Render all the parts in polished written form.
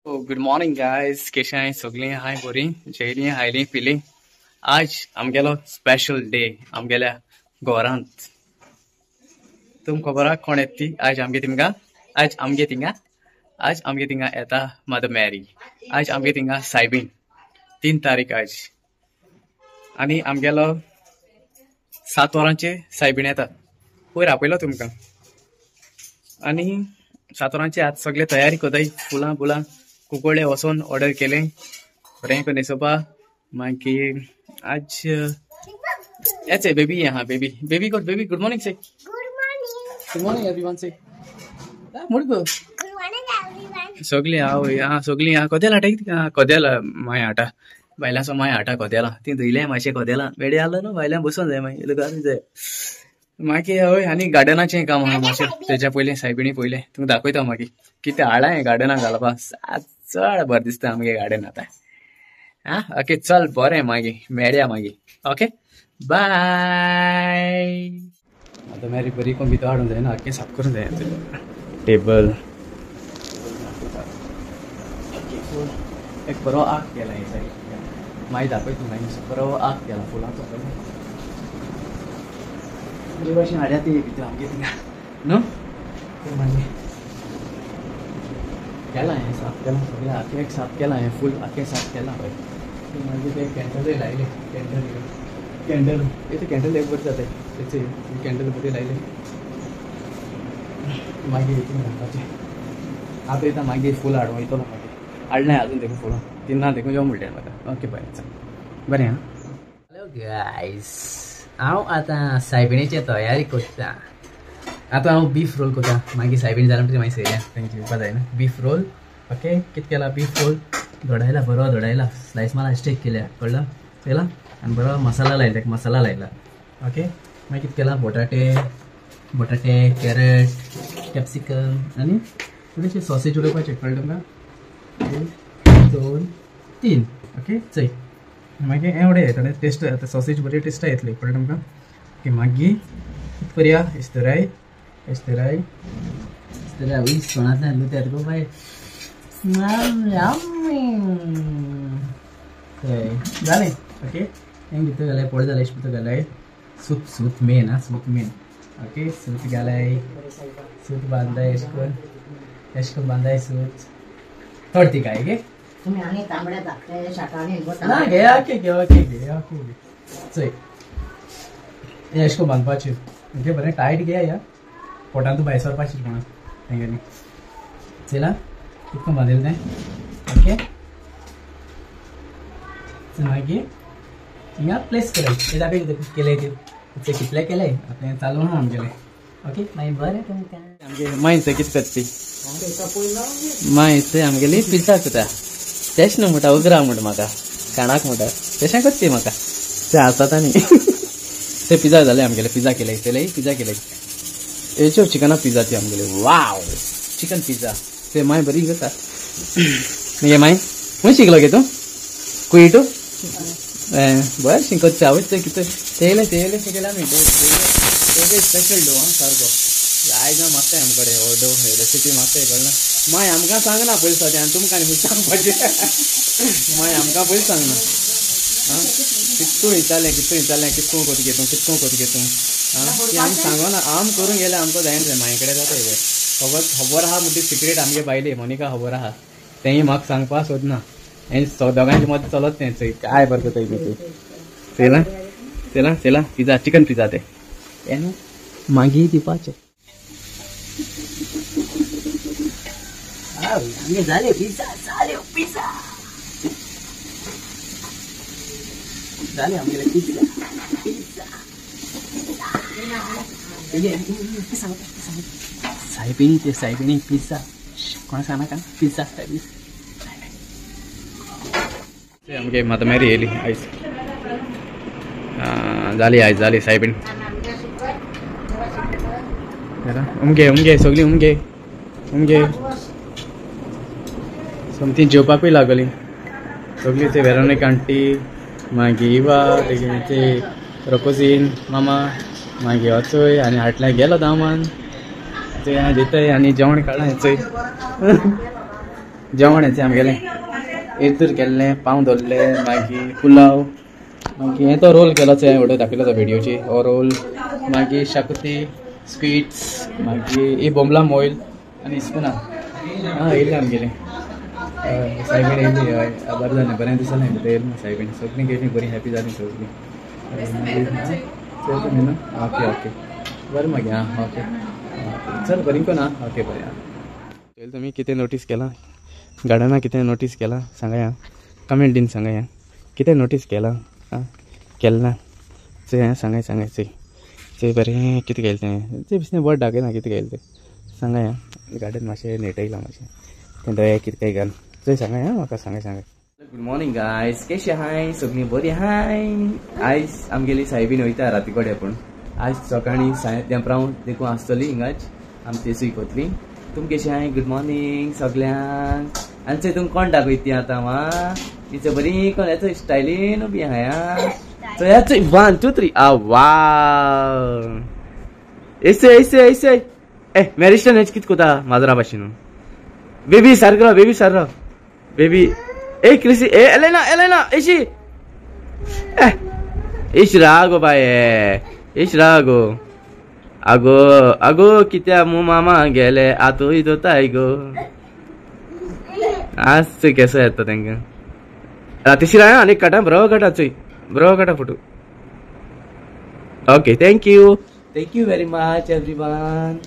Good morning guys, कशें आहाय सगळीं? हाय बरी जेयलीं हायलीं पिलीं. आज आमगेलो स्पेशल डे आमगेल्या घरांत. तुमकां खबर आहा कोण येता ती? आज आमगे तिंगा, आज आमगे तिंगा, आज आमगे तिंगा येता मदर मॅरी. आज आमगे तिंगा सायबीन, 3 तारीख आज. आनी आमगेलो 7 वरांचे सायबीन येता. पयर आपयलो तुमकां. आनी 7 वरांचे आज सगळे तयारी करताय, फुलां बुलां कुकोळे वचोन ऑर्डर केलें, बरें करून न्हेसोवपा. मागीर आज येचे बेबी आहा, baby baby good baby good morning say, good morning everyone say, मुडगो सगळीं हांव आं सगळीं आहा. कदेल हाडटा, कदेल माय हाडटा, बायलांचो माय हाडटा कदेलां, ती धुयलें मातशें कदेलां वेडे आसलो न्हू, बायलां बसून जाय मागीर घालून जाय. मागीर हय आनी गार्डनाचें काम आहा मातशें, तेज्या पयलीं सायबिणी पयलें तुमकां दाखयता. मागीर कितें हाडलां हें गार्डनाक घालपाक, चड बरें दिसता आमगे गार्डन आतां. आं ओके चल बरें, मागीर मेळया मागीर. ओके बाय. आतां मागीर बरी कोण भितर हाडूंक जायना, आख्खें साफ करूंक जाय टेबल. एक बरो आग केला हे सायडीन, मागीर दाखय तुमकां, बरो आग केला फुलांचो. बरे भाशेन हाडया ती भितर आमगे थिंगा न्हू. मागीर केलां हें साफ केलां सगळें, आख्खें साफ केलां हें फूल आख्खें साफ केलां पळय. मागीर ते कॅन्डलूय लायले, कॅन्डल कॅन्डल ते कॅन्डल एक बरें जाता, तेचे कॅन्डल बरें लायले. मागीर हितून घालपाचें आतां येता. मागीर फूल हाडूं वयतलो, मागीर हाडलें आजून देखून फुलां तिन्ना देखून यो म्हणलें म्हाका. ओके बरें चल बरें. आं हॅलो गायज, हांव आतां सायबिणीची तयारी करता. आतां हांव बीफ रोल करता. मागीर सायबीण जालें म्हणटकीर मागीर सयऱ्या तेंचे येवपा जायना. बीफ रोल ओके कितें केला, बीफ रोल धोडायला, बरो धोडायला, स्लायस मारला, स्टेक केल्या, कळ्ळा केला. आनी बरो मसाला लायला, तेका मसाला लायला. ओके मागीर कितें केलां, बटाटे बटाटे कॅरट कॅप्सिकम आनी थोडेशे सॉसेज उडोवपाचे, कळ्ळें तुमकां? 1 2 3 ओके चय. मागीर हें उडय, थोडें टेस्ट आतां सॉसेज बरी टेस्ट येतली, कळ्ळें तुमकां? ओके मागीर कितें करया, इस्तराय इस्तराय इस्तराय वीस तोंडांतल्यान लुत्यात गो बाय. जालें ओके. हें भितर घालाय, पोड जालें भितर घालाय. सूप सूप मेन आं, सूप मेन. ओके सूत घालाय, सूत बांदाय अशें करून, अशें करून बांदाय सूत. थोड ती काय गे तुम्ही आनी तांबड्या धाकट्या शाकांनी ना घे, ओके घे, ओके घे, ओके घे. चोय हें अशें करून बांदपाचें. ओके बरें टायट घे या, पोटांत भायर सरपाचें कोणा तेंगेलें. चोयलां कितको बांदिल्लें तें. ओके मागीर हिंगा प्लेस केलें, तें दाखय केलें तें कितलें केलें आतां हें चालू आहा आमगेलें. ओके मागीर बरें तुमकां. आमगे माय थंय कितें करता ती, माय थंय आमगेली पिझ्झा करता. तेश न्हू म्हणटा, उगरा म्हणटा म्हाका, काणाक म्हणटा, तशें करता ती म्हाका. तें आसता न्ही ते पिझ्झा जालें आमगेलें, पिझ्झा केलें तेलें, पिझ्झा केलें. हेच्यो चिकना पिझ्झा ती आमगेली, वाव चिकन पिझ्झा. ते माय बरी करता. मागीर माय खंय शिकलो गे तूं? कुयटू बरें शिकता आवय. तें कितें तेलें तेलें शिकयलां आमी. तेजे स्पेशल डो आं सारको आयज ना मागताय आमचे कडेन हो डो, रेसिपी मागताय, कळना. माय आमकां सांगना पयलीं सद्या, आनी तुमकां आनी सांगपाचें. माय आमकां पयलीं सांगना. आं कितू विचारलें, कितू विचारलें, कितको कोत घेतूं, कितको कोत घेतूं. आं ती आमी सांगना, आम करूंक गेल्यार आमकां जायना जाय, माये कडेन जाता हें. खबर खबर आहा म्हणटी सिक्रेट आमगे बायले मोनिका खबर आहा, तेंय म्हाका सांगपा सोदना. हें दोगांयचे मदीं चलत तें. चोय काय बरें करता तें. चोयलां चोयलां चोयलां पिझ्झा, चिकन पिझ्झा तें हें न्हू मागीर दिवपाचें. जालें पिझ्झा, जालें पिझ्झा, जालें आमगेलें पिझ्झा पिझ्झा. सायबिणी ते सायबिणी पिझ्झा, कोणा सांगनाका पिझ्झा सायबिणी. आमगे मदर मॅरी येयली आयज, जाली आयज, जाली सायबीण. उमगे उमगे सगळीं उमगे उमगे सोमती जेवपाकूय लागली सगळीं. ते वेरोनिक आंटी, मागीर इवा, ते रोकोजीन मामा, मागीर अचोय आनी हाटल्यान गेलो दामान. चोय दिताय आनी जेवण काडलां चोय. जेवण हें आमगेलें इरतूर केल्लें, पाव दवरले, मागीर पुलाव, मागीर हें तो रोल केलो चोय हांवें दाखयलो तो व्हिडियोची, हो रोल, मागीर शाकुती, स्वीट्स, मागीर ही बोंबला मोयल आनी इस्कुना. आं येयलें आमगेलें सायबीण येयली. हय बरें जालें, बरें दिसलें तें येयलें सायबीण. सगळीं गेलीं बरीं हॅपी जालीं सगळीं. चल तुमी न्हू, ओके ओके बरें मागीर. आं ओके चल बरीं कोना. ओके बरें. आं चल तुमी कितें नोटीस केलां गार्डना, कितें नोटीस केलां सांगाय, कमेंट दीन सांगाय कितें नोटीस केलां. आं केलें ना चोय, आं सांगाय सांगाय चोय चोय बरें कितें केलें तें चोय, बिसने बरें दाखयना कितें केलें तें सांगाय. आं गार्डन मातशें नेटयलां मातशें तें दया कितें काय घाल चोय सांगाय. आं म्हाका सांगाय सांगाय. गुड मॉर्निंग गायज, केशे हाय सगळीं बरी हाय. आयज आमगेली सायबीन वयता राती कडेन, पूण आयज सकाळीं साय तेंपराव देखून आसतली हिंगाच आमी तेसूय कोतली. तुम केशे हाय? गुड मॉर्निंग सगळ्यांक. आनी चोय तुमकां कोण दाखयता ती आतां वा तिचे बरी कोण येचो स्टायलीन उबी आहाय. चोया चोय 1 2 3 आ वा एसे एसे एसे ए मॅरिस्टन हेच कित कोता माजरा भाशेन. बेबी सारको, बेबी सारको, बेबी ए क्रिसी ए एलेना एलेना एशी ए इश रागो बाय इश रागो आगो आगो कित्या मु मामा गेले आतूय दोताय गो. आज चोय केसो येता तेंकां रातीशी राय आनी काटा बरो काटा चोय बरो काटा photo. Okay thank you, thank you very much everyone.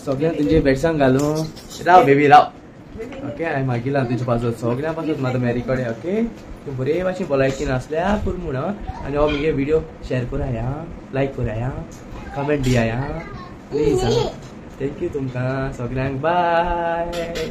सगळ्यांक तुमचे बेडसांग घालूं. राव बेबी राव. ओके हांवें मागीर तुजे पासत सगळ्यां पासत म्हाका मेरी कडेन. ओके तूं बरे भाशेन भलायकी नासल्या पुरो म्हूण. आनी हो मुगे व्हिडियो शेअर कराय, लायक कराय, कमेंट दियाय प्लीज. Thank you तुमकां सगळ्यांक. बाय.